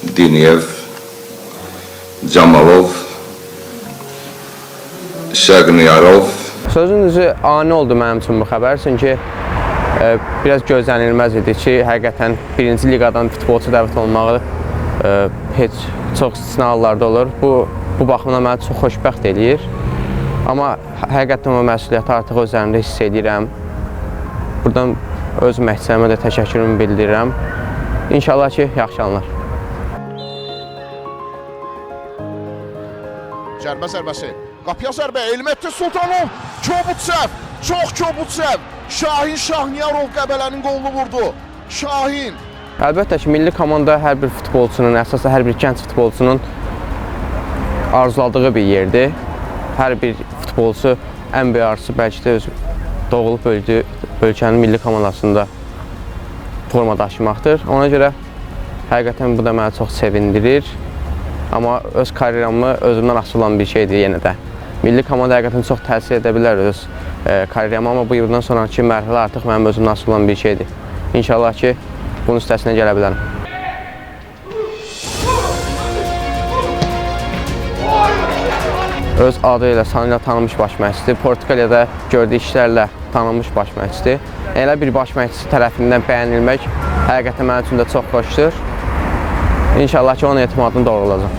Diniyev, Camalov, Şagniyarov. Sözün düzü ani oldu mənim üçün bu xəbər, çünki biraz gözlənilməz idi ki, həqiqətən birinci liqadan futbolçu dəvət olunmağı heç çox istisna hallarda olur. Bu baxımdan məni çox xoşbəxt eləyir. Amma həqiqətən o məsuliyyəti artıq öz üzərimdə hiss edirəm. Buradan öz məşqçilərimə də təşəkkürümü bildirirəm. İnşallah ki, yaxşı anlar. Cərbə zərbəsi. Qapıya zərbə. Elmettin Sultanov. Kobud səhv. Çox kobud səhv. Şahin Şahniyarov Qəbələnin qolunu vurdu. Şahin. Əlbəttə ki, milli komanda hər bir futbolçunun, əsasən hər bir gənc futbolçunun arzuladığı bir yerdir. Hər bir futbolçu ən böyük arzusu bəlkə də öz doğulub böyüdüyü ölkənin milli komandasında forma daşımaqdır. Ona görə həqiqətən bu da məni çox sevindirir. Amma öz karyeramı özümdən asılı olan bir şeydir yenə də. Milli komanda həqiqətən çox təsir edə bilər öz karyeramı, amma bu yıldan sonrakı mərhələ artıq mənim özümdən asılı olan bir şeydir. İnşallah ki, bunun üstəsindən gələ bilərəm. Öz adı ilə, sanı ilə tanınmış baş məşqçidir. Portuqaliyada gördüyü işlərlə tanınmış baş məşqçidir. Elə bir baş məşqçi tərəfindən bəyənilmək həqiqətən mənim üçün də çox xoşdur. İnşallah ki, onun etimadını doğrulacam.